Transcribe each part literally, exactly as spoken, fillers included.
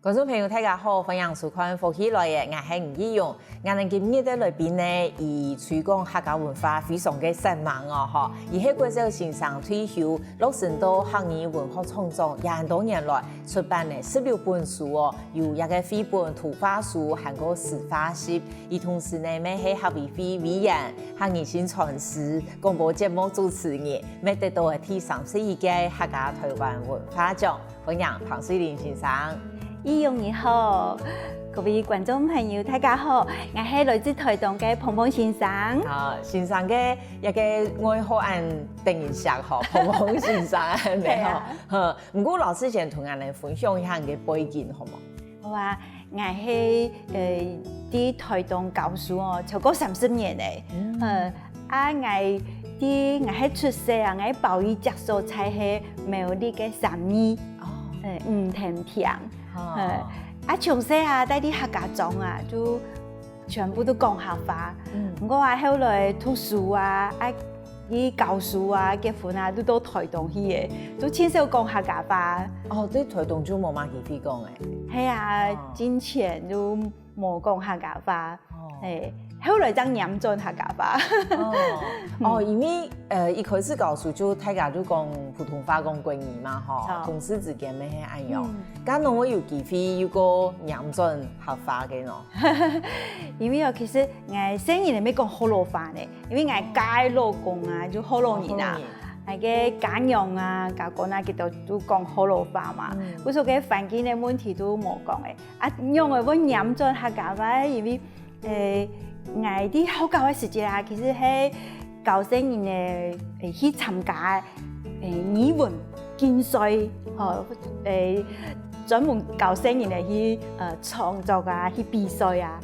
觀眾朋友，大家好，歡迎收看《福氣來了》，𠊎係吳奕蓉。𠊎等今日个來賓呢，佢推廣客家文化非常个煞猛哦，吼！佢係國小先生退休，落身到客語文學創作，也很多年來出版了十六本書哦，有這个繪本、圖畫書，還過詩畫集。佢同時呢，乜係客委會委員、客語薪傳師、廣播節目主持人，乜得到了第三十一屆客家台灣文化獎。 歡迎彭瑞麟先生。奕蓉你好，各位觀眾朋友，大家好，𠊎係來自台東个彭彭先生。啊，先生个一个外號恁得人惜吼，彭彭先生恁个吼。係啊。好，毋過老師先同𠊎等分享一下你个背景好無？好啊，𠊎係呃，在台東教書哦，超過三十年了。嗯。呃， 啊，𠊎在，𠊎係出世啊，𠊎胞衣跡所在係苗栗个三義，哦。呃，五埕坪。哦。呃，啊，從細啊，戴在客家庄啊，就全部都講客話。嗯。毋過啊，後來讀書啊，啊，去教書啊，結婚啊，都到台東去了，都盡少講客家話。哦，在台東就無麼个機會講了。係啊，哦。進前就 無講客家話，哦。係，後來正拈轉客家話。哦，哦，因為呃，一開始教書就大家就講普通話、講國語嘛，吼，著。同事之間乜係恁樣。嗯。該仰會有機會又過拈轉客話个呢？因為哦，其實𠊎細人仔乜講學老話呢，因為𠊎家个老公啊，就學老人啊，學老人。𠊎个家娘啊、家公啊，佢兜都講學老話嘛，嗯。故所个環境个問題都無講个。 啊，仰會會拈轉客家話？因為，呃，𠊎在學校个時節啊，其實係教細人仔，呃，去參加，呃，語文競賽，吼，呃，專門教細人仔去，呃，創作啊，去比賽啊。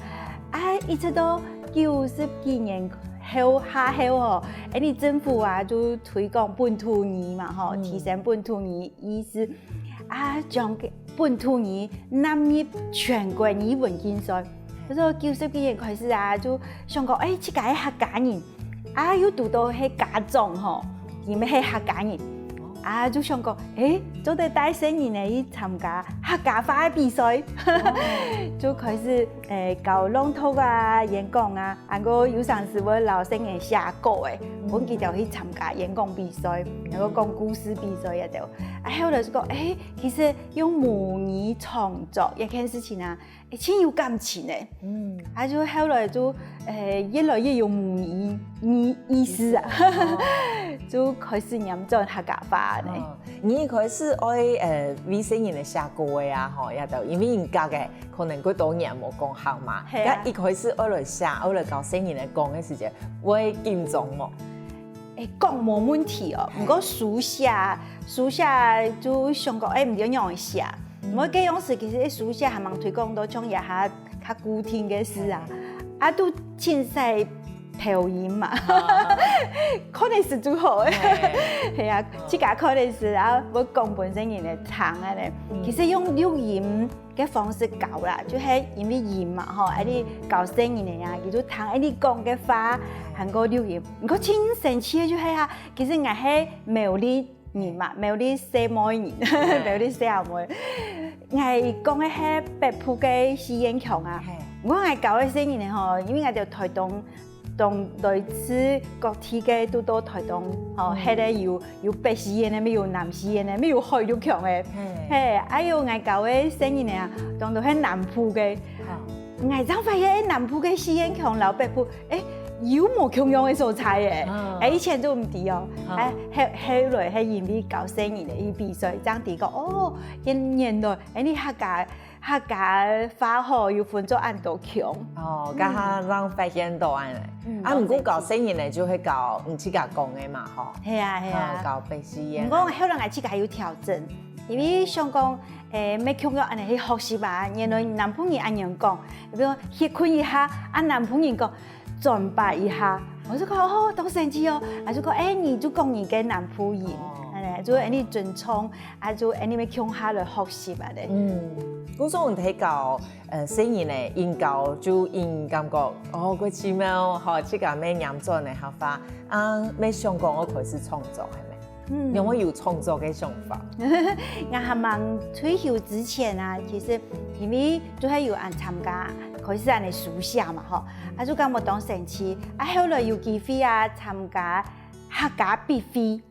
啊，一直到九十幾年後，下後吼，𠊎等政府啊，就推廣本土語嘛，吼，嗯。提升本土語意識。 啊，將本土語納入全國語文競賽。所以九十幾年開始啊，就想講，欸，自家係客家人，啊，又堵著係家長吼，佢乜係客家人，啊，就想講，欸，做得帶細人仔去參加客家話个比賽，就開始，欸，教朗讀啊、演講啊， 還過有成時會摎細人寫稿仔，分佢兜去參加演講比賽，還過講故事比賽這兜。啊，後來就講，欸，其實用母語創作這件事情啊，欸，盡有感情欸。嗯。啊，就後來就，欸，越來越有母語，語意識啊，哦。就開始拈轉客家話呢。哦，你一開始愛，呃，為細人仔寫歌仔啊，吼，這兜，因為人家个 可能幾多年無講客嘛。係啊。該一開始愛來寫，愛來教細人仔講个時節，會緊張無？欸，講無問題哦，係。毋過書寫，書寫就想講，欸，毋知仰般寫。嗯。毋過該央時其實書寫還吂推廣到像這下較固定个事啊，係。啊，都盡使 投影嘛。啊。看電視就好欸。係。係啊，哦。自家看電視，然後會講分細人仔聽恁呢。嗯。其實用錄音个方式教啦，就係因為音嘛吼，恁呢教細人仔啊，佢就聽恁呢講个話，還過錄音。毋過盡神奇个就係啊，其實𠊎係苗栗 人嘛，苗栗細妹人，嘿。苗栗細阿妹。𠊎講个係北部个四縣腔啊。嘿。毋過𠊎教个細人仔吼，因為𠊎兜台東，東來自各地个都到台東，吼，嗯。歇个有，有北四縣个，乜有南四縣个，乜有海陸腔个。嘿。嘿，哎喲，𠊎教个細人仔啊，當多係南部个。好。𠊎正發現南部个四縣腔摎北部 欸，有無共樣个所在欸？啊。欸，以前都毋知哦。啊。欸，後，後來係因為教細人仔去比賽，正知講，哦，原，原來，欸，你客家，客家話吼，有分做恁多腔。哦，嗯。這下正發現著恁呢。嗯，啊，毋過教細人仔就係教你自家講个嘛，吼。係啊，係啊。啊，教北四縣。毋過後來𠊎自家有調整，因為想講，欸，乜共樣恁呢去學習啊，原來南部人恁樣講，比如歇睏一下，啊，南部人講， 轉擺一下。𠊎就講，哦，當生趣哦。啊，就講，欸，你就講你个南部音，哦。恁呢，就恁呢尊重，啊，就恁呢乜共下來學習啊咧。嗯，故所你提到，呃，細人仔應教就應感覺，哦，過奇妙，吼，自家乜拈轉个客話，啊，乜想講愛開始創作，係無？嗯。仰會有創作个想法？𠊎還吂退休之前啊，其實因為就係有恁參加，開始恁樣書寫嘛吼，啊就感覺當神奇，啊後來有機會啊參加客家筆會，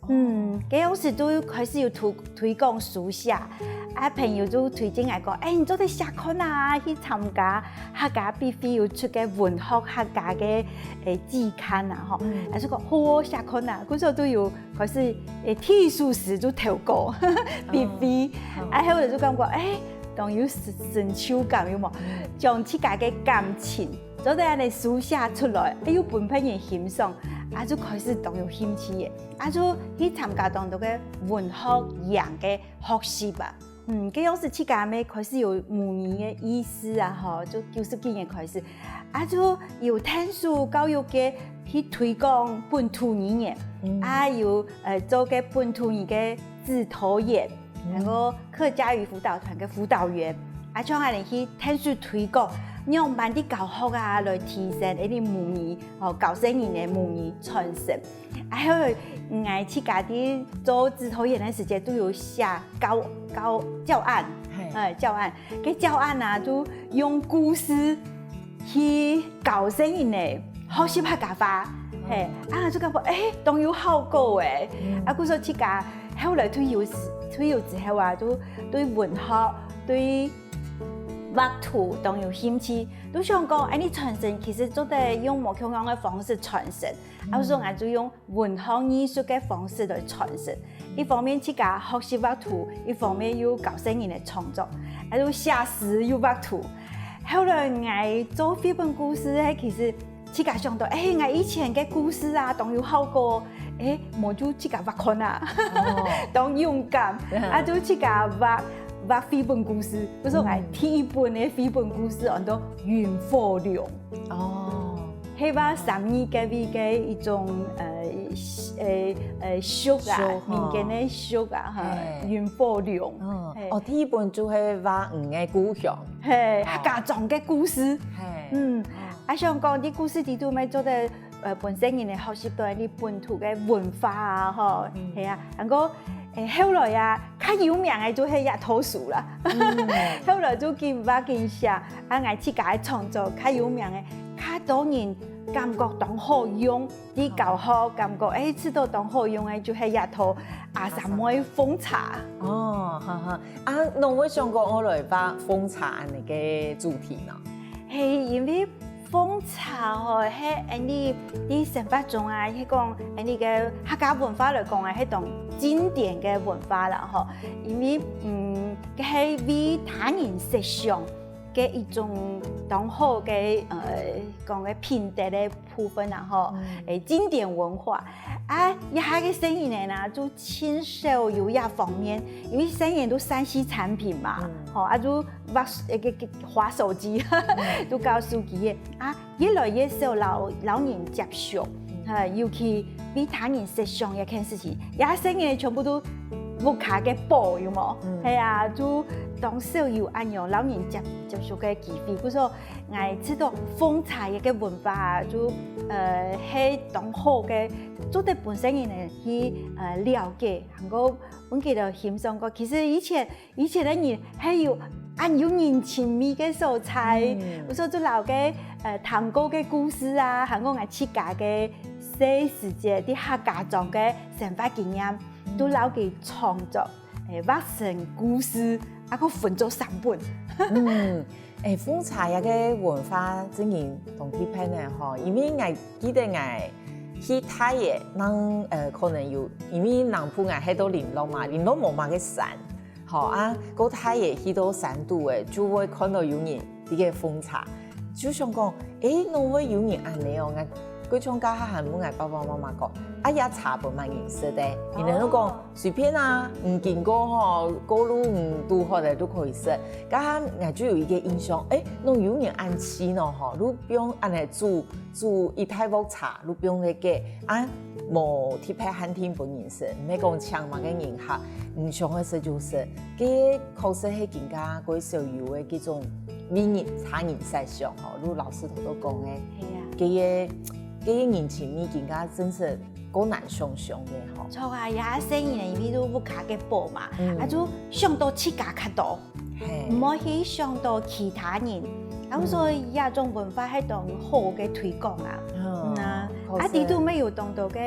嗯，該當時都開始有推推廣書寫，啊朋友就推薦𠊎講，哎，你做得寫看啊，去參加客家筆會有出个文學客家个誒季刊啊吼，啊就講好哦，寫看啊，故所都有 開始誒第一首詩就投稿，筆會，啊後來就感覺誒，當有成就感有無？將自家个感情做得恁樣書寫出來，誒又分別人欣賞，啊就開始當有興趣个，啊就去參加當多个文學營个學習啊。 嗯，該當時自家乜開始有母語个意識啊吼，就九十幾年開始，啊就有𢯭手教育界去推廣本土語言，啊有呃做个本土語个指導員，然後客家語輔導團个輔導員，啊像恁樣去𢯭手推廣，仰般在教學啊來提升𠊎等母語，吼教細人个母語傳承。 啊後𠊎自家在做指導員个時節，都有寫教教教案，誒教案，該教案啊，就用故事去教細人仔學習客家話，嘿，啊就感覺誒，當有效果誒，啊故所自家後來退休時退休之後啊，就對文學、對畫圖當有興趣，都想講，誒，你傳承其實做得用無共樣个方式傳承。 啊所以𠊎就用文學藝術个方式來傳承。一方面自家學習畫圖，一方面又教細人仔創作，啊又寫詩又畫圖。後來𠊎做繪本故事，誒，其實自家想到，誒，𠊎以前个故事啊，當有效果，誒，無就自家畫看啊，當勇敢，啊就自家畫畫繪本故事。故所𠊎第一本个繪本故事安到雲火龍。 哦，係畫三義該位个一種呃呃呃俗啊，俗，民間个俗啊，哈，嘿。雲火龍。哦，嘿。哦，第一本就係畫你个故鄉。嘿，哦。客家庄个故事。嘿。嗯，啊想講，你故事裡肚乜做得呃分細人仔學習到你本土个文化啊，吼，嗯。係啊，然後誒後來啊，較有名个就係這套書啦。嗯。後來就緊畫緊寫， 啊𠊎自家个創作較有名个，較多人感覺當好用，在教學感覺誒試著當好用个，就係這套阿三妹奉茶。哦，哈哈，啊仰會想講愛來畫奉茶恁樣个主題呢？係因為奉茶吼，係𠊎等在生活中啊，係講𠊎等个客家文化來講啊，係當經典个文化啦吼。因為嗯，該係為他人設想 个一種當好个呃講个品德个部分啊吼，誒經典文化。啊這下个細人仔呢，就盡少有這方面，因為細人仔都三C產品嘛，吼，啊就滑呃个个滑手機，就搞手機个啊，越來越少摎摎人接觸，哈，尤其為他人設想這件事情，這細人仔全部都屋下个寶有無？係啊，就當少有恁樣摎人接接觸个機會，故所 𠊎知著奉茶這个文化啊，就呃係當好个，做得分細人仔去呃了解，還過分佢兜欣賞講，其實以前以前个人係有恁有人情味个所在，有時候就摎个呃聽過个故事啊，還過𠊎自家个細時節在客家庄个生活經驗，都摎佢創作，誒畫成故事，啊个分做三本。嗯， 誒奉茶這个文化真經當特別呢吼，因為𠊎記得𠊎去大學，正呃可能有，因為南部𠊎歇到麟洛嘛，麟洛無麼个山，吼啊，過大學去到山肚誒，就會看著有人在該奉茶，就想講，誒仰會有人恁樣哦，𠊎 故像頭下還問𠊎爸爸媽媽講，啊這茶分麼人食个？人兜就講隨便啊，你經過吼，過路你堵好个就可以食。頭下𠊎就有一個印象，誒，仰有人恁趣呢吼，就放恁樣煮煮一大鑊茶，就放在該，啊無特別限定分人食，毋係講請麼个人客，你想愛食就食。該確實係今下較少有个該種為人他人設想吼，就老師頭頭講个。係啊。該个 該个人情味更加真實，都難想像个吼。著啊，這細人呢，因為都屋下个寶嘛，嗯。啊，就想到自家較多，嘿。毋好去想到其他人。啊，嗯。所以這種文化係當好个推廣啊。嗯。嗯啊，確實。啊，裡肚乜有當多个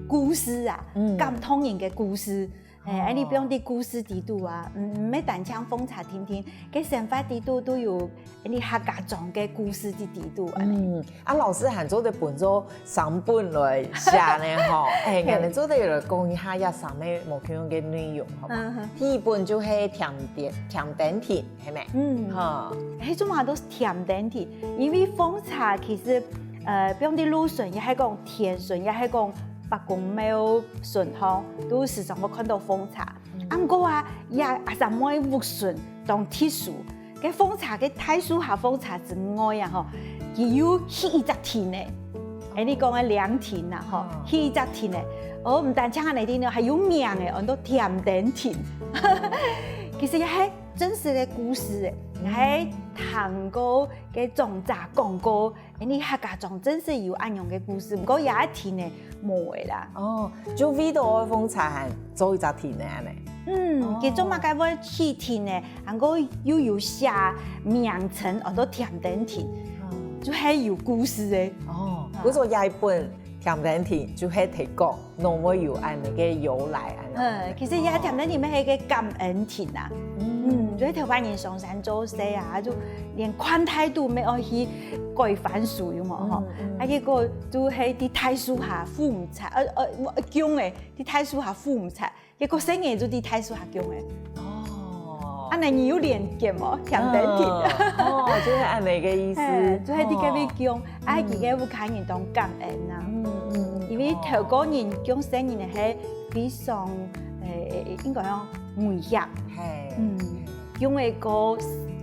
故事啊，嗯。感動人个故事。 哎，哦。恁呢放在故事裡肚啊，嗯，毋係單淨奉茶定定，該生活裡肚都有恁呢客家庄个故事在裡肚，恁呢。嗯，啊，老師還做得分做三本來寫呢吼。哎，嘿。𠊎等做得來講一下這三个無共樣个內容，好嗎？嗯哼。第一本就係添丁，添丁亭，係無？嗯。哈。該種嘛都係添丁亭，因為奉茶其實，呃，放在路脣，也係講田脣，也係講伯公廟脣吼，都時常會看到奉茶。 啊，毋過啊，這阿三妹屋脣當特殊，該奉茶，該大樹下奉茶之外啊，吼，佢又起一隻亭仔。哎，你講个涼亭啊，吼，哦。起一隻亭仔。哦，毋單淨恁呢呢，還有名仔，安到添丁亭。其實也係真實个故事仔，嗯。還聽過个長者講過， 哎，你客家庄真實有恁樣个故事，毋過這一亭仔無了啦。哦，就為著愛奉茶還做一隻亭仔恁呢。嗯，哦。佢做麼个會起亭仔，還過又有寫名稱，安到添丁亭，哦。就係有故事个。哦，啊。故所這一本添丁亭就係提供 仰會有恁呢个由來恁呢。嗯，其實這添丁亭乜係个感恩亭啊。嗯。嗯，就係頭擺人上山做事啊，就連款待都毋愛去㧡番薯，有無吼？嗯，嗯。啊，結果就係在大樹下奉茶，呃，呃，供仔，在大樹下奉茶，結果細人就在大樹下供仔。哦。啊，恁呢有連結無？添丁亭。嗯，哦，就係恁呢个意思。嘿，就係在該位供，哦。啊，嗯。佢个屋下人當感恩啊。嗯，嗯，嗯。因為頭過人供細人係 非常，誒，應該講危險。嘿。嗯，供會過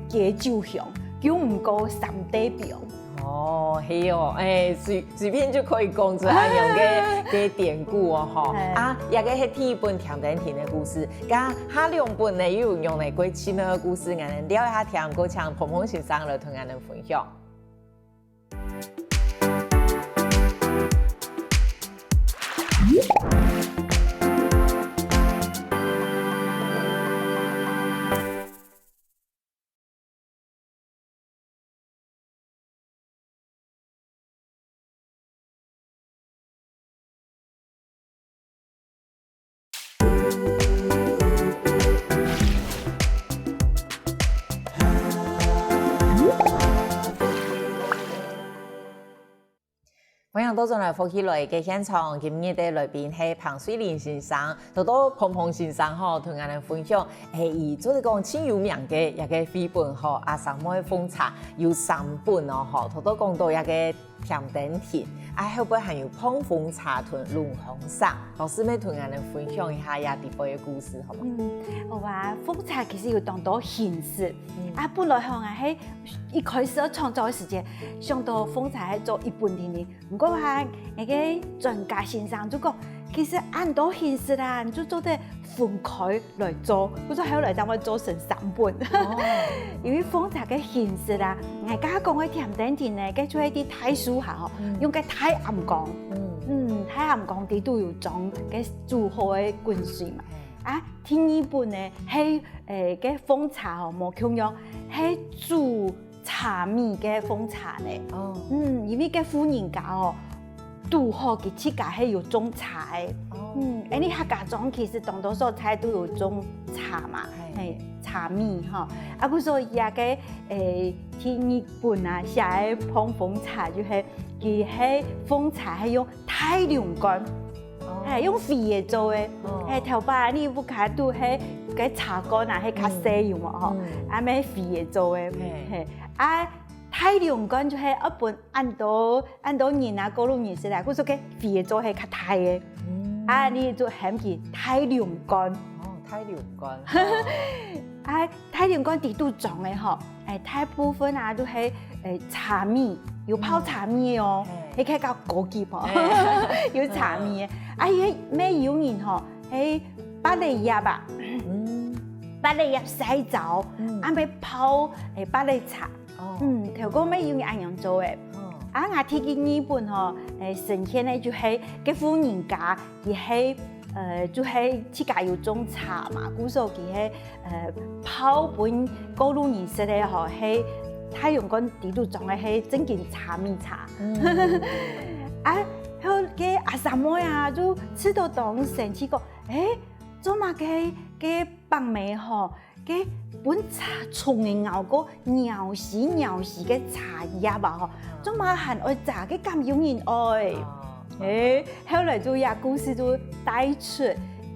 雞酒香，供毋過三塊餅。哦，係哦，誒，隨，隨便就可以講出恁樣个，个典故哦，吼。嘿。啊，這个係第一本添丁亭个故事，該下兩本呢，又有仰仔个奇妙个故事，𠊎等尞一下聽，過請彭彭先生來同𠊎等分享。 歡迎倒轉來福氣來个現場，今日个來賓係彭瑞麟先生，頭到彭彭先生吼，同𠊎等分享，係佢做得講盡有名个一个繪本吼，阿三妹奉茶有三本哦吼，頭到講到一个 添丁亭，啊，後背還有膨風茶同龍鳳傘。老師，乜同𠊎等分享一下這裡背个故事，好無？嗯，好啊，奉茶其實有當多形式。嗯。啊，本來吼，𠊎係一開始愛創作个時節，想到奉茶係做一本定定，毋過啊，該个專家先生就講，其實恁多形式啊，你就做得分開 來做，故所後來正會做成三本。哦。因為奉茶个形式啊，𠊎頭下講个添丁亭呢，該就係在大樹下吼，嗯。用个大醃缸。嗯。嗯，大醃缸裡肚有裝該煮好个滾水嘛。嗯。啊，第二本呢，係，誒，該奉茶吼，無共樣，係煮 茶米个奉茶呢。哦。嗯，因為該婦人家哦，堵好佢自家係有種茶个。哦。嗯，恁呢客家庄其實當多所在都有種茶嘛，嘿。嘿，茶米吼。啊，故所以啊，該，誒，第二本啊，寫个膨風茶就係，佢係奉茶係用 大龍罐，哦。嘿，用瓷个做个。哦。嘿，頭擺你屋下肚係該茶罐啊，係較細有無吼？嗯。啊，乜瓷个做个。嘿。嘿，啊，大龍罐就係愛分恁多，恁多人啊，過路人食啦，故所該瓷个做係較大个。嗯。啊，你就喊佢大龍罐。哦，大龍罐。哦。啊，大龍罐裡肚裝个吼， 誒，大部分啊，都係，誒，茶米，有泡茶米个哦，嗯。嘿。該較高級哦，嘿。有茶米个。啊，該乜有人吼，係芭樂葉啊，嗯。芭樂葉曬燥，嗯。啊，乜泡，誒，芭樂茶。哦。嗯，頭過乜有人恁樣做个。哦。啊，𠊎提个日本吼，欸，神仙个就係該戶人家，佢係，呃，就係自家有種茶嘛，故所佢係，呃，泡分過路人食个吼，係太陽館底肚種个係正經茶米茶。啊，後該阿三妹啊，就試著當生趣講，欸，做麼个該伯姆吼， 該分蟲仔咬過，咬死咬死个茶葉啊吼，做麼還愛摘，該敢有人愛？欸，後來就這故事就帶出，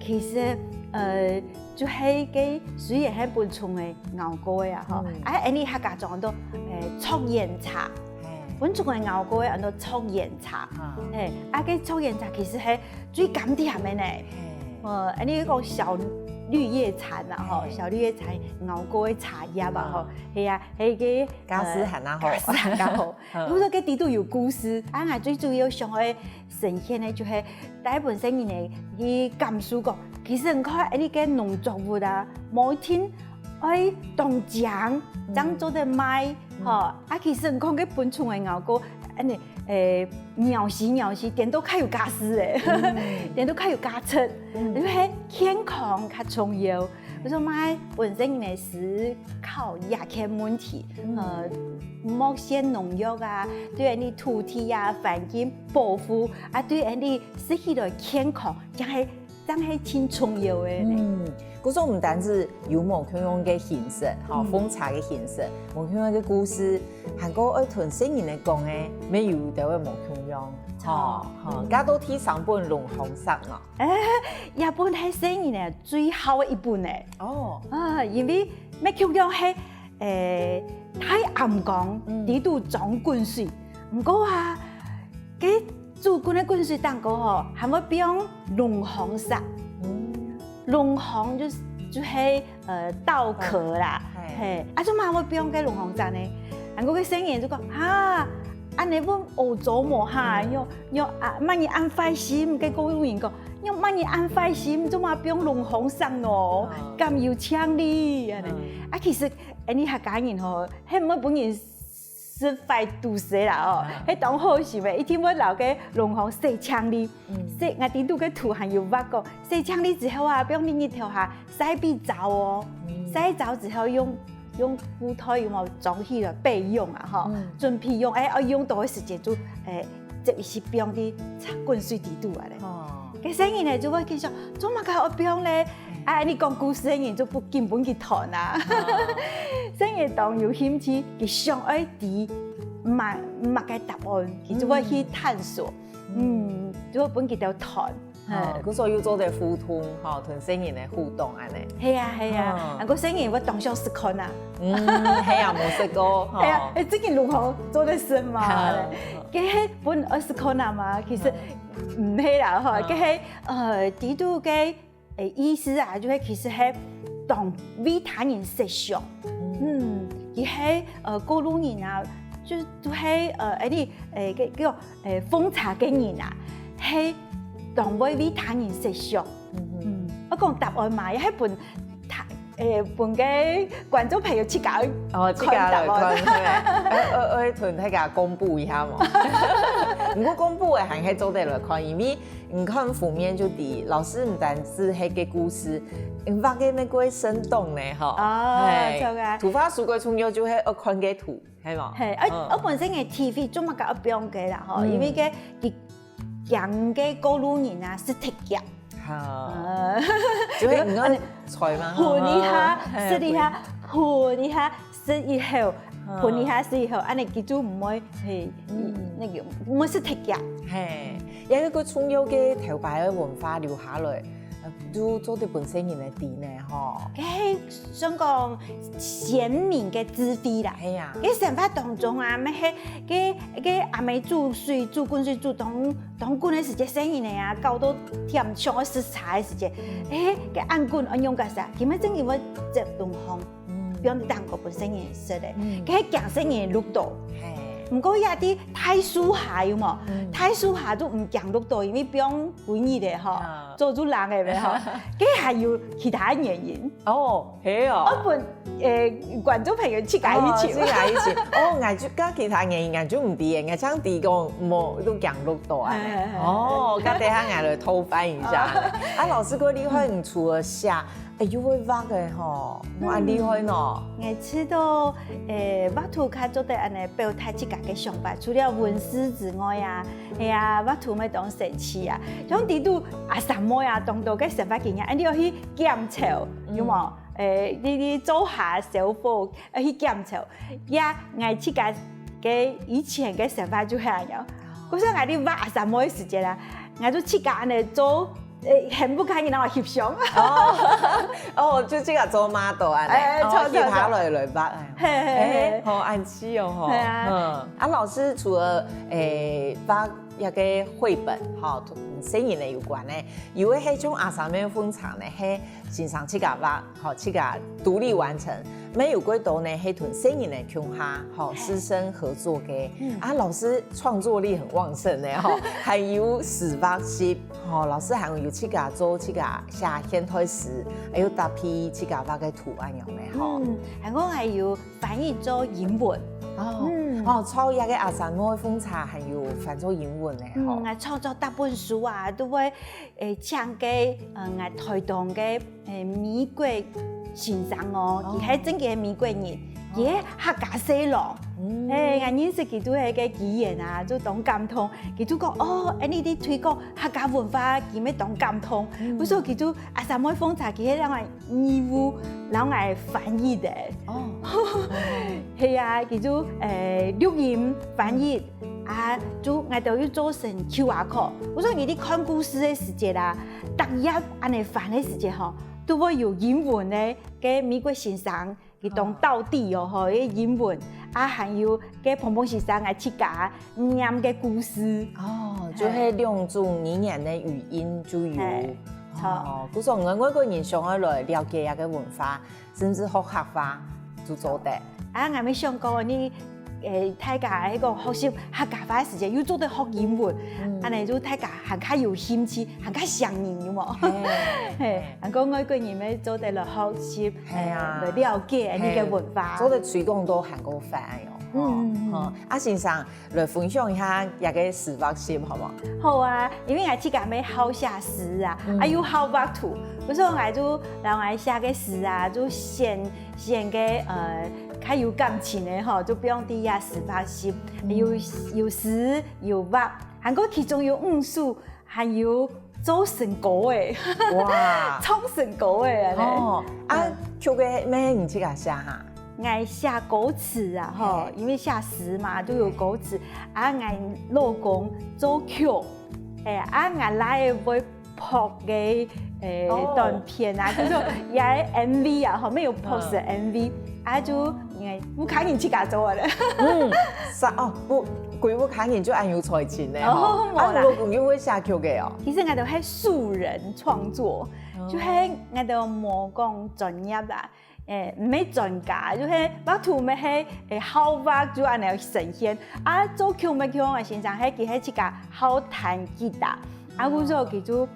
其實，呃，就係該雖然係分蟲仔咬過个啊吼，啊，𠊎俚客家庄安到，欸，著菸茶，分蟲仔咬過个安到著菸茶，係，啊，該著菸茶其實係最甘甜个呢。 哦，恁呢講小綠葉蟬啊吼，小綠葉蟬咬過个茶葉啊吼，係啊，係个，價數還較好。價數還較好。比如說，該底肚有故事，啊，𠊎最主要想愛呈現个就係帶分細人仔去感受講，其實你看，恁呢个農作物啊，無一定愛當靚，正做得賣，吼，啊，其實你看該分蟲仔咬過，恁呢，欸， 咬死咬死，顛倒較有價值欸，顛倒較有價值，因為健康較重要。所以嘛，本身呢思考這个問題，呃，莫先農藥啊，對恁呢土地啊、環境保護啊，對恁呢食起來健康，正係 正係盡重要个呢。嗯，故所毋單止有無共樣个形式，吼，奉茶个形式，無共樣个故事，還過愛同細人仔講个，乜有兜仔無共樣，吼，吼，加到第三本龍鳳石哦。欸，這本係細人仔最好个一本呢。哦，啊，因為乜共樣係，欸，大醃缸，底肚裝滾水，毋過啊，該 煮滾个滾水當中吼，還會放龍鳳石。龍鳳就就係呃稻殼啦，係，啊做麼會放該龍鳳石呢？還過該細人就講哈，恁呢會屙糟無哈？仰仰啊，麼人恁壞心？該過路人講，仰麼人恁壞心？做麼放龍鳳石哦？敢有淨俐恁呢？啊其實恁呢客家人吼，係毋會分人 食壞肚屎啦哦，係當好心个，一定會摎該龍鳳洗淨俐。洗，𠊎底肚个圖還有畫講，洗淨俐之後啊，放在日頭下曬分燥哦，曬燥之後用用布袋有無裝起來備用啊吼，準備用，欸，愛用到个時節就欸，接一息放在滾水底肚啊咧。哦，該細人呢就會去想，做麼个愛放咧？ 啊，你講故事个人就不根本去談啊。所以當有興趣，佢想愛知麼麼个答案，佢就會去探索，嗯，就會分佢兜談。哦，故所又做得互動，吼，同細人个互動恁呢。係啊係啊，啊，个細人會當想試看啊。嗯，係啊，無食過，吼。係啊，欸，這个如何做得食嘛？該係分愛試看啊嘛，其實毋係啦，吼，該係呃，底肚个 欸，意思啊，就係其實係當為他人設想。嗯，佢係呃過路人啊，就就係呃，欸，你欸，个个欸奉茶个人啊，係當會為他人設想。嗯，我講答案嘛，也係分他欸分个觀眾朋友自家哦，自家來看，係無？愛愛愛同大家公布一下嘛。毋過公布个還係做得來看，因為 你看封面就知，老師毋單止係个故事，畫个乜過生動呢吼。哦，著啊。圖畫書个重要就係愛看个圖，係無？係，啊，我本身个體會做麼个愛放个啦吼，因為个佢驚个過路人啊，食忒遽。好，就係你愛猜嘛，混一下，食一下，混一下， 食以後，嗯，分一下食以後，恁呢佢就毋會，嘿，嗯，那個毋會食忒遽。嘿，也有一個重要个頭擺个文化留下來，呃，就做得分細人仔知呢吼。該係算講先民个智慧啦。係啊。該生活當中啊，乜係該該阿姆煮水、煮滾水、煮當當滾个時節，細人仔啊，搞到忝，想愛食茶个時節，欸，該恁滾愛用个啥？佢乜正經會接東風。 放在當中分細人食个，該係驚細人涿到。嘿，毋過也在大樹下有無？大樹下都毋驚落到，因為放幾日个吼，早就冷个咩吼。該還有其他原因。哦，係哦。我分誒觀眾朋友自家去尋。哦，自家去尋。哦，𠊎就佮其他原因，𠊎就毋知个，𠊎正知講無都驚落到啊。哦，該等下𠊎來偷翻一下。啊，老師，該你會除了寫 哎，又會畫个吼，無恁厲害喏。𠊎知道，誒，畫圖較做得恁呢表達自家个想法，除了文字之外啊，係啊，畫圖乜當神奇啊。像底肚阿三妹啊，當多个生活經驗，恁你愛去檢討，有無？誒，你你做下小伙，愛去檢討，呀，𠊎自家个以前个想法就係恁樣。故所𠊎你畫阿三妹个時節啦，𠊎就自家恁呢做。 誒，喊屋下人摎𠊎翕相。哦，哦，就這個做model恁呢，哎，哦，翕下來來畫恁呢。嘿嘿嘿。哎，好恁趣哦吼。係啊。嗯，啊，老師除了誒畫一個繪本，吼，同細人仔有關个，有个係像阿三妹个風車呢，係先生自家畫，吼，自家獨立完成。乜有幾多呢，係同細人仔共下，吼，師生合作个。啊，老師創作力很旺盛呢，吼，還有自畫集。 吼，老師還有自家做自家寫現代詩，還有搭配自家畫个圖恁樣呢吼。嗯，還過還有翻譯做英文。哦，嗯。哦，創這個阿三妹个風車還有翻做英文呢吼。嗯，𠊎創作大本書啊，都會誒請个，嗯，𠊎台東个誒美國先生哦，佢係真个美國人，佢係客家婿郎。誒，𠊎認識佢都係个機緣啊，就當感動。佢就講哦，恁你在推廣 客家文化，佢乜當感動。故所佢就阿三妹風車，佢係摎𠊎義務，摎𠊎翻譯个。哦，係啊，佢就誒錄音翻譯，啊，就𠊎兜又做成QR code。故所你在看故事个時節啦，逐頁恁呢翻个時節吼，都會有英文个，个美國先生 佢當到底哦吼，个英文，啊，還有个彭彭先生个自家唸个故事。哦，就係兩種語言个語音就有。係，著。哦，故所外國人想愛來了解這個文化，甚至學客話，就做得。啊，𠊎乜想講，你，誒，大家該個學習客家話个時節，又做得學英文，恁呢就大家還較有興趣，還較想念，有無？係，還過外國人乜做得來學習，係啊。誒，來了解你个文化。係，做得推廣到還過闊哦。嗯，嗯，嗯。吼，啊，先生，來分享一下這個自畫集好無？好啊，因為𠊎自家乜好寫詩啊，啊又好畫圖，故所𠊎就摎𠊎寫个詩啊，就選選个呃較有感情个吼，就放在這自畫集，有有詩有畫，還過其中有五首 還有做成歌个，哇，唱成歌个恁呢。哦，啊，曲个乜你自家寫哈？𠊎寫歌詞啊，吼，因為寫詩嘛，都有歌詞。啊，𠊎老公作曲，誒，啊，𠊎倈仔會拍个，誒，短片啊，就係也MV啊，吼，乜有拍成MV，啊，就 應該屋下人自家做个咧。嗯，啥哦，不，歸屋下人就恁有才情呢吼。哦，無啦。啊，老公又會寫曲个哦。其實𠊎兜係素人創作，就係𠊎兜無講專業啦，誒，毋係專家，就係畫圖乜係，誒，好畫就恁樣呈現。啊，作曲乜像𠊎先生係佢係自家好彈吉他， 啊，故所佢就，誒，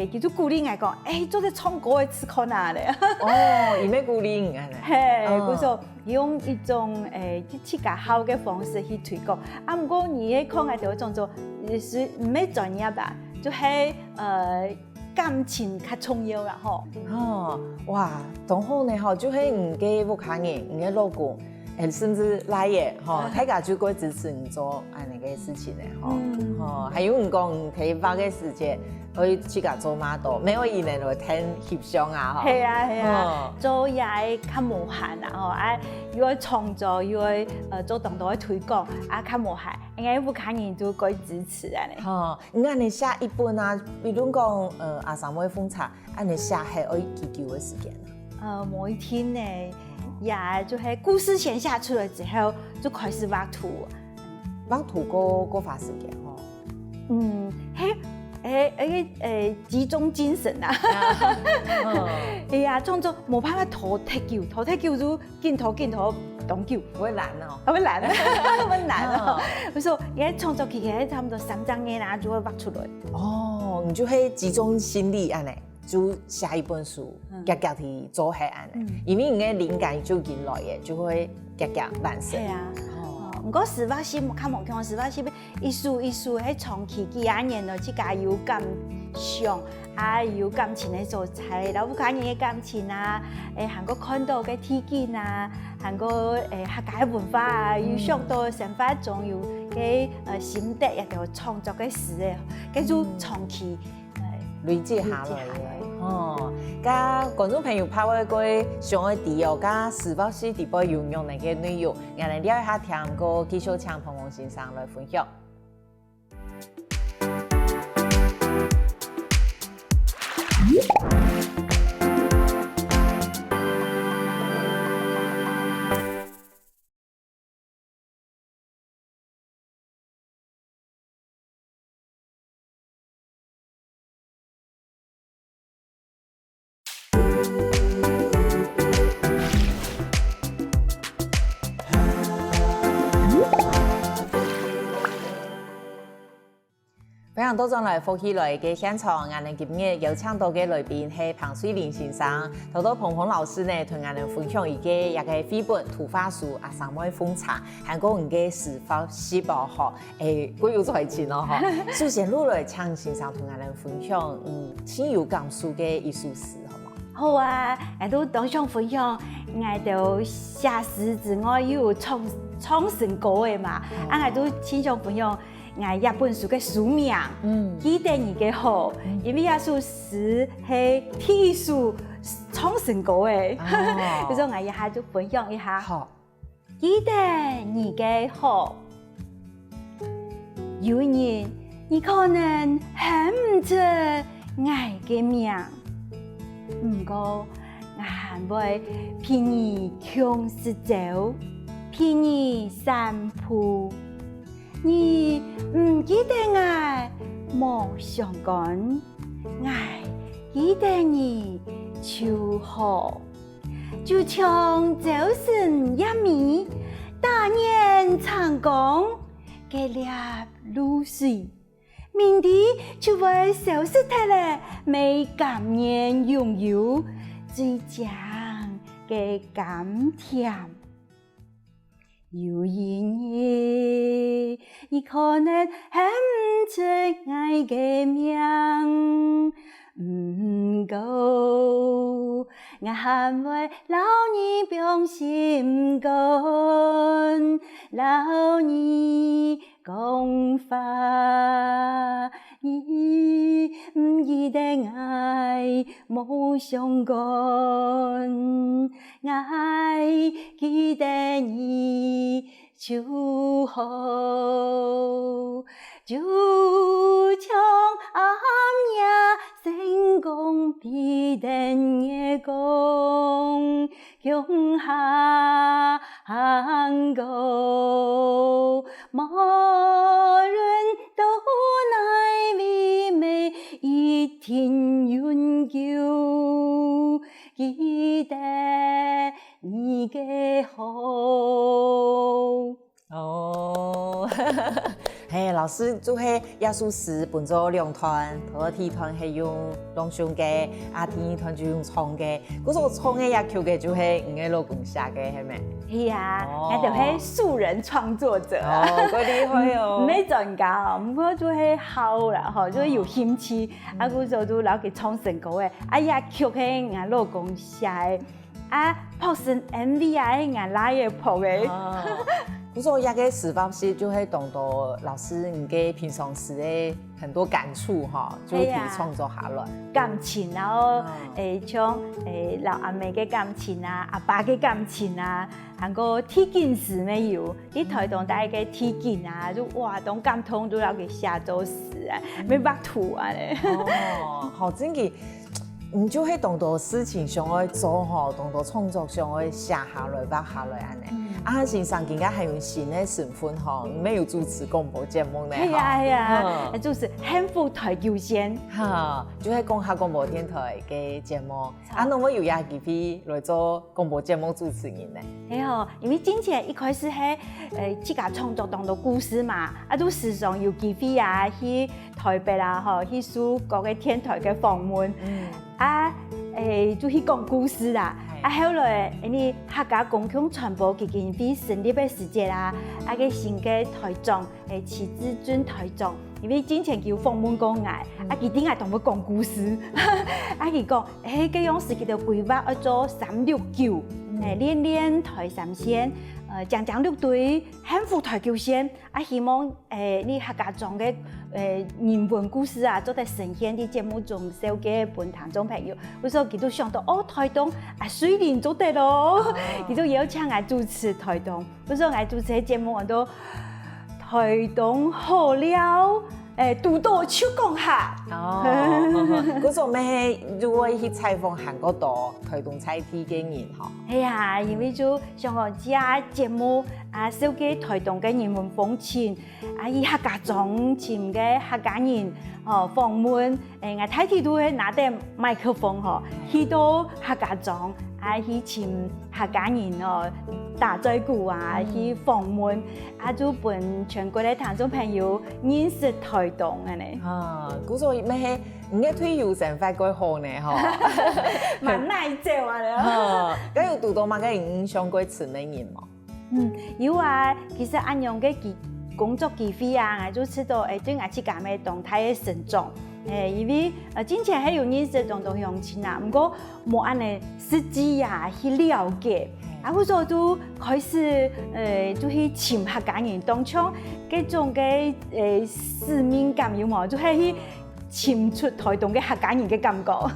佢就鼓勵𠊎講，誒，做得唱歌个試看啊咧。哦，佢乜鼓勵你恁呢。係，故所用一種，誒，自家好个方式去推廣。啊，毋過你係看𠊎兜創作，也係毋係專業啊，就係，呃，感情較重要啦吼。哦，哇，當好呢吼，就係你个屋下人，你个老公， 誒，甚至倈仔吼，大家就會支持你做恁呢个事情呢吼。吼，還有你講你倈仔畫个時節，愛自家做model，乜愛佢等來𢯭翕相啊吼。係啊係啊，做也較無閒啊吼，啊又愛創作又愛呃做當多个推廣，啊較無閒，應該屋下人就會支持恁呢。吼，你恁呢寫一本啊，比如講呃阿三妹風車，恁呢寫係愛幾久个時間啊？ 呃，無一定呢，也就係故事先寫出來之後，就開始畫圖。畫圖過過花時間吼。嗯，係，誒誒誒，集中精神啊。哎呀，創作無辦法拖忒久，拖忒久就緊拖緊拖，當久，會懶哦。啊，會懶，會懶哦。所以，你創作期間差不多三隻月啦，就會畫出來。哦，你就會集中心力恁呢，就寫一本書，嗯。遽遽去做係恁呢。嗯。因為你个靈感就緊來个，就會遽遽完成。係啊。哦。哦，毋過實驗室較無共，實驗室一首一首，係長期幾下年了，自家有感想。 啊，有感情个所在，摎屋下人个感情啊，誒，還過看到个地景啊，還過，誒，客家个文化啊，有想到生活中有个，呃，心得，也就創作个詩个，該就長期，呃，累積下來个。累積下來。哦，該觀眾朋友怕會過想愛知哦，該實驗室底背有仰般个內容，𠊎來尞一下聽歌，繼續請彭先生來分享。 歡迎倒轉來福氣來个現場，𠊎等今日邀請到个來賓係彭瑞麟先生。頭頭彭彭老師呢，同𠊎等分享一個這個繪本圖畫書啊，阿三妹奉茶，還過你个實驗室哦，吼，誒，過有才情哦，吼。首先落來，請先生同𠊎等分享，嗯，盡有感觸个一首詩，好無？好啊，𠊎都當想分享，𠊎都寫詩之外，又有唱，唱成歌个嘛，啊，𠊎都盡想分享 𠊎這本書个書名，嗯。記得你个好，嗯。因為這首詩係第一首唱成歌个，哦。所以𠊎這下就分享一下。好。記得你个好。有一日，你可能喊毋出𠊎个名，毋過𠊎還會陪你共食朝，陪你散步。 你毋記得𠊎無相干，𠊎記得你就好。就像朝晨葉尾，打眼青光，該粒露水，明知就會消失忒了，乜甘願擁有最靚个甘甜。 有一日，你可能喊毋出𠊎个名，毋過，𠊎還會摎你放心肝，摎你講話。你毋記得𠊎無相干， 𠊎記得你就好，就像暗夜星光比等月光，共下行過，無論到哪位，乜一定永久記得 你个好。哦，嘿，老師就係這首詩分做兩段，頭第一段係用朗誦个，啊，第二段就用唱个。故所唱个這曲个就係你个老公寫个，係無？係啊，哦。𠊎就係素人創作者啊。哦，蓋厲害哦。毋係專家哦，毋過就係好啦，吼，就係有興趣，啊，故所就摎佢唱成歌个。啊，這曲係𠊎老公寫个。 啊，拍成M V啊，係𠊎倈仔拍个。哦，故所這個實驗室就係當多老師你个平常時个很多感觸哈，就會提創作下來。係啊。感情，然後，嗯。誒，像，誒，摎阿姆个感情啊，阿爸个感情啊，還過地景詩乜有，你台東大个地景啊，就哇，當感動，就摎佢寫做詩啊，嗯。乜畫圖啊咧。哦，好，真个。 你就係當多事情想愛做吼，當多創作想愛寫下來、畫下來恁呢。嗯。啊，先生今下還有新个身份吼，毋係有主持廣播節目呢，係啊，吼。係啊，嗯。主持幸福台九線。哈，就係講客廣播電台个節目。啊，著。仰會有這機會來做廣播節目主持人呢？係吼，因為之前一開始係，呃，自家創作當多故事嘛，啊，就時常有機會啊，去台北啊，吼，去受各个電台个訪問。嗯。 啊，欸，就去講故事啦。係。啊，後來，因為客家公共傳播基金會成立个時節啦，啊，該新个台長，欸，徐志俊台長，因為之前佢有訪問過𠊎，嗯。啊，佢知𠊎當會講故事，啊，佢講，欸，該央時佢兜規劃愛做三六九，嗯。欸，練練台三線，呃，講講六堆，幸福台九線， 啊，希望，欸，你客家庄个，欸，人文故事啊，做得呈現在節目中紹介分聽眾朋友。故所佢就想到，哦，台東啊，水林做得咯。哦。佢就邀請𠊎主持台東。故所𠊎主持个節目安到台東好尞，欸，堵到就講客。哦，故所乜係就會去採訪還過多台東在地个人吼。係啊，因為就想講，這節目啊，紹介台東个人文風情， 啊，去客家庄尋个客家人，吼，訪問，欸，𠊎大體都係拿等麥克風吼，去到客家庄，啊，去尋客家人哦，打嘴鼓啊，嗯。去訪問，啊，就分全國个聽眾朋友認識台東恁呢。啊，故所乜係，你个退休生活過好呢，吼。蠻耐走啊了。啊，該有堵到麼个印象過深个人無？ 嗯，有啊，其實恁樣个機-，工作機會啊，𠊎就試到，欸，對𠊎自家乜當大个成長。欸，因為，呃，之前係有認識當多鄉親啊，毋過無恁呢實際啊去了解。啊，故所就開始，呃，就去尋客家人，當像該種个，呃，使命感有無？就係去尋出台東个客家人个感覺。哦。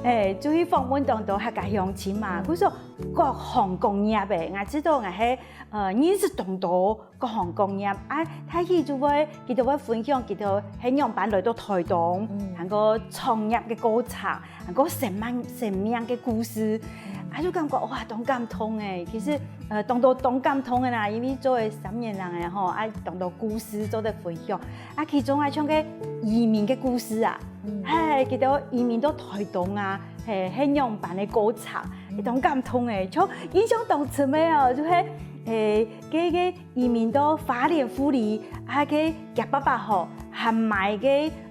欸，就去訪問當多客家鄉親嘛。嗯。故所 各行各業个，𠊎知道𠊎係，呃，認識當多各行各業。啊，大體就會，佢兜會分享佢兜係仰般來到台東，嗯。還過創業个過程，還過生命，生命个故事。嗯。啊，就感覺，哇，當感動欸。其實，呃，當多當感動个啦，因為做个三年人个吼，啊，當多故事做得分享。啊，其中啊，像个移民个故事啊，嗯。係，佢兜移民到台東啊， 係，係仰般个過程，嗯。當感動欸，像印象當深个哦，就係，欸，該，該移民到花蓮埔里，啊，該厥爸爸吼，還買个，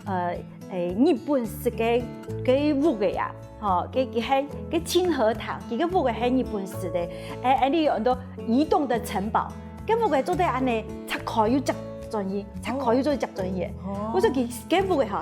呃，欸，日本式个，个屋仔啊，吼，該，該係，該清河堂，佢个屋仔係日本式个，欸，欸，你有很多移動的城堡，該屋仔做得恁呢，拆開又接轉去，拆開又做得接轉去。哦。我說佢，該屋仔吼，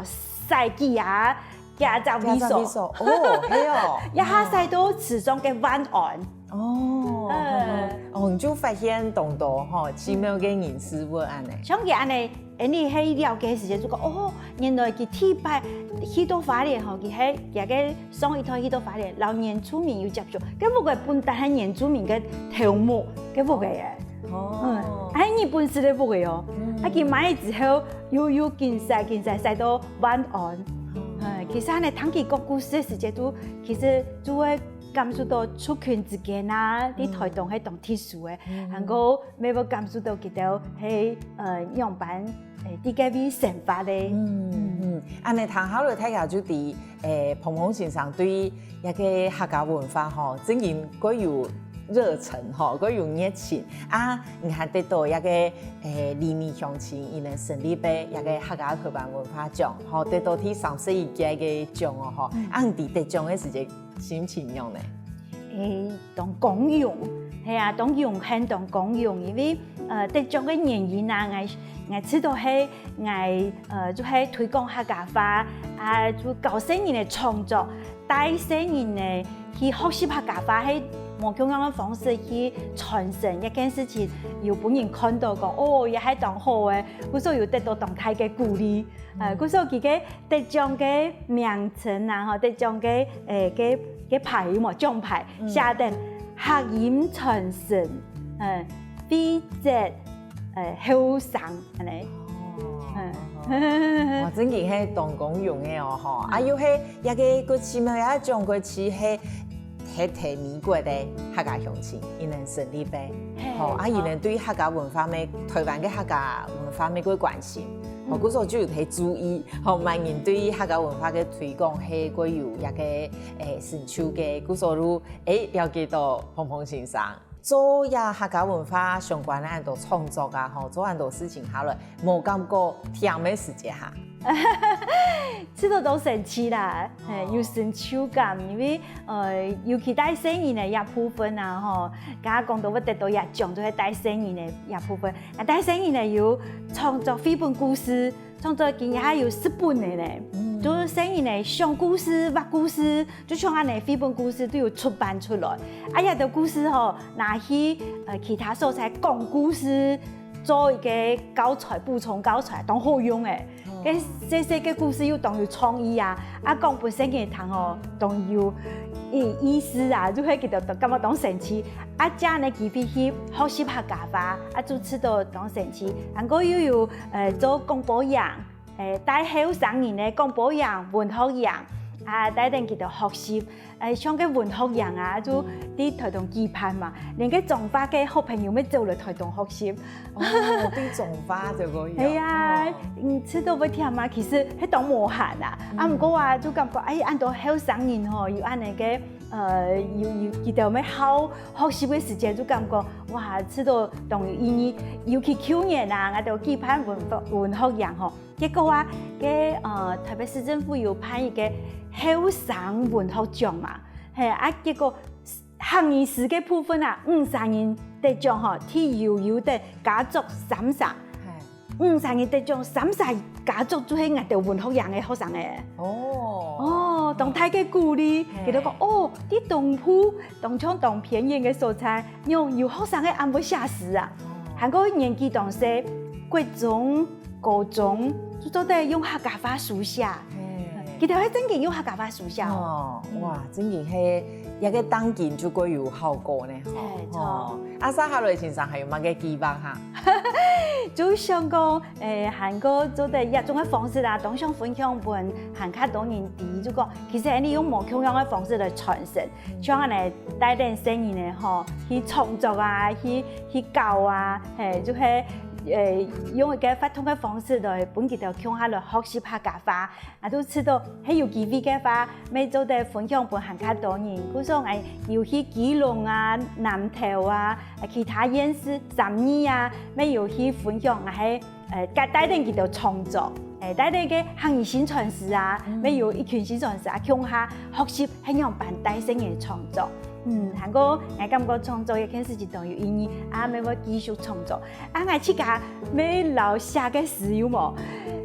曬佢啊， 幾隻位所。幾隻位所，哦，係哦。一下曬到池上个萬安。哦，嗯。哦，你就發現當多吼，奇妙个人事物恁呢。像佢恁呢，欸，你係了解時節就講，哦，原來佢第一擺去到花蓮吼，佢係，佢个上一代去到花蓮，摎原住民有接觸，該屋仔本來係原住民个頭目，該屋仔欸。 哦。嗯，還係日本式个屋仔哦。嗯。啊，佢買了之後，又，又緊曬，緊曬，曬到萬安。哦。哎，其實呢，聽佢講故事个時節，就，其實就會感受到族群之間啊，在台東係當特殊个，嗯。還過乜會感受到佢兜係，呃，仰般，呃，在該位生活个。嗯，嗯。恁呢聽下來，大家就知 欸，彭彭先生對這个客家文化吼，真經蓋有熱忱吼，蓋有熱情。啊，你還得到這个，欸，里民鄉親佢等成立个這个客家推廣文化獎吼，得到第三十一屆个獎哦吼。嗯。啊，你得獎个時節心情仰呢？欸，當光榮，係啊，當榮幸，當光榮，因為，呃，得獎个原因啊，𠊎，𠊎知道係 𠊎，呃，就係推廣客家話，啊，就教細人仔創作，帶細人仔去學習客家話，係無共樣个方式去傳承一件事情，有分人看到講，哦，也係當好个，故所有得到當大个鼓勵。呃，故所佢个得獎个名稱啊，吼，得獎个，欸，个，个牌有無？獎牌，嗯。寫等客音傳承，嗯，非洲 呃，後生，恁呢。哦。嗯。哇，真經係當光榮个哦，吼。嗯。啊，又係這个國際咩，啊，獎國際係第係在美國个客家鄉親，佢等成立个。吼，啊，佢等對客家文化乜，臺灣个客家文化乜過關心。吼，故所就有在注意，吼，麼人對客家文化个推廣係過有一個，欸，成就个，故所就，欸，了解到彭彭先生。做這客家文化相關个恁多創作啊，吼，做恁多事情下來，無感覺忝个時節哈？試著當生趣啦，係，有成就感，因為，呃，尤其帶細人个這部分啊，吼，剛剛講到會得到這獎，就係帶細人个這部分。啊，帶細人个有創作繪本故事，創作今下有十本个呢，就係細人个講故事、畫故事，就像恁呢繪本故事都有出版出來。啊，這兜故事吼，拿去，呃，其他所在講故事，做一個教材、補充教材，當好用欸。該細細个故事又當有創意啊，啊，講分細人聽吼，當有意，意思啊，就會佢等感覺當生趣。啊，借恁呢機會去學習客家話，啊，就試著當生趣。還過又有，呃，做廣播員，欸，帶後生人个廣播員、文學員，啊，帶等佢等學習。欸，像該文學營啊，就在臺東舉辦嘛，連該彰化个好朋友乜走來臺東學習。哦，對彰化就可以哦。係啊，哦。嗯，試著會忝啊，其實係當無閒啊。啊，毋過啊，就感覺，欸，恁多後生人吼，有恁呢个，呃，有，有，佢等乜好學習个時間，就感覺，哇，試著當有意義。尤其舊年啊，𠊎等舉辦文，文學營吼，結果啊，該，呃，臺北市政府有辦一個後生文學獎嘛，係，啊，結果客語詩个部分啊，五儕人得獎吼，第一有得佳作三儕，五儕人得獎，三儕佳作就係𠊎等文學營个學生欸。哦。哦，當大个鼓勵，佢等講，哦，在東部，當像當偏遠个所在，仰有學生會恁會寫詩啊？還過年紀當細，國中、高中，就做得用客家話書寫。佢等係正經用客家話書寫哦。哦，哇，正經係一個當今就過有效果呢，吼。係，著。哦，啊，接下來先生還有麼个計劃哈？就想講，欸，還過做得這種个方式啊，當想分享分還較多人知，就講，其實你用無共樣个方式來傳承，像恁呢帶等細人仔吼，去創作啊，去，去教啊，係，就係，欸，用一個活動个方式來分佢等共下來學習客家話。 啊，就試著係有機會个話，乜做得分享分還較多人。故所𠊎有去基隆啊、南投啊、其他縣市、三義啊，乜有去分享，𠊎係，呃，帶，帶等佢等創作，欸，帶等个客語薪傳師啊，乜有一群薪傳師啊，共下學習係仰般帶細人創作。嗯，還過𠊎感覺創作這件事情當有意義，啊，乜會繼續創作。 啊，𠊎自家乜老寫个詩有無？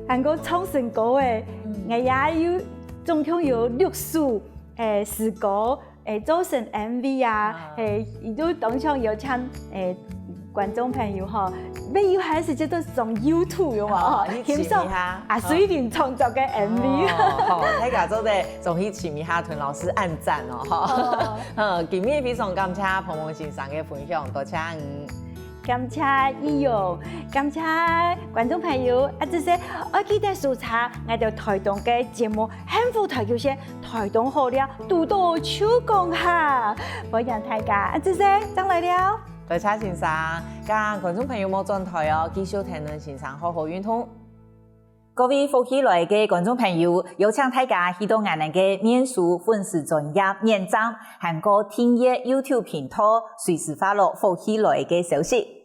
還過唱山歌欸，𠊎也有總共有六首欸詩歌欸做成M V啊，欸，佢就當場邀請欸觀眾朋友吼，乜有閒時節就上YouTube有無？哦，去尋一下。欣賞阿水玲創作个M V。哦，好，大家做得上去尋一下，同老師按讚哦，吼。嗯，今日非常感謝彭彭先生个分享，多謝你。 感謝義勇，感謝觀眾朋友，啊，這些愛記得收藏𠊎等臺東个節目，幸福臺九線，臺東好尞，堵著就講哈，歡迎大家，啊，這些正來尞。多謝先生，佮觀眾朋友莫轉臺哦，繼續聽先生好好運動。 各位福氣來个觀眾朋友，邀請大家去到𠊎等个面書粉絲專頁點讚，還過訂閱YouTube頻道，隨時follow福氣來个消息。